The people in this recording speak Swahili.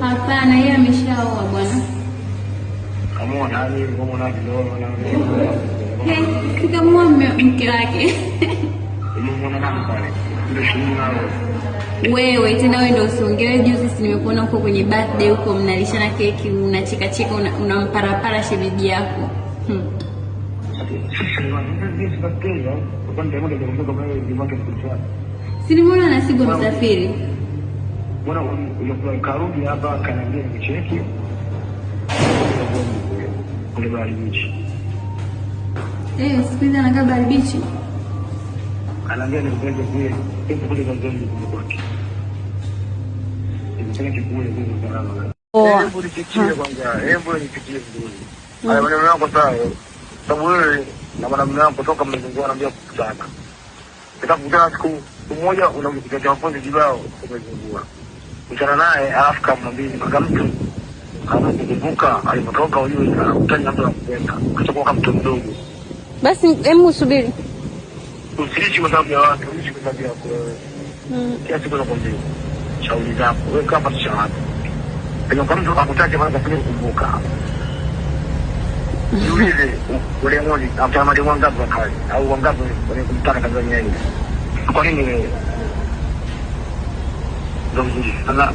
Hapana, yeye ameshaoa bwana. Hey, sikamuoa mke wake. Wewe tena wewe ndio usiongee. Juzi si nimekuona huko kwenye birthday huko mnalishana keki, unacheka cheka, unamparapara shemeji yako. Si nimeona Nasibu msafiri. Karudi hapa kaniambia nicheki kule Bahari Beach. Eh, siku hizi anakaa Bahari Beach. Anaambia nikupeleke kule, ipo kule Tanzania kule kwake. Nikupeleke kule kule salama. Hebu nifikie kwanza, hebu nifikie vizuri. Haya maneno yako sawa. Sababu wewe na mwanamume wako toka mmezungumza anaambia kukutana. Nitakutana siku moja unakuja mafunzo kibao umezungua. Kutana naye alafu kamwambie mpaka mtu kama kukumbuka alipotoka ujue utani mtu anakupenda. Kitakuwa kama mtu mdogo. Basi hebu usubiri. Usiishi kwa sababu ya watu, uishi kwa sababu yako wewe. Kila siku nakwambia shauri zako, wewe kama cha watu. Kama kwa mtu akutake bana kufanya kukumbuka. Jiulize ule mmoja amtama mademu wangapi wa kazi au wangapi wenye kumtaka Tanzania hii. Kwa nini wewe? Ndio mzuri. Sasa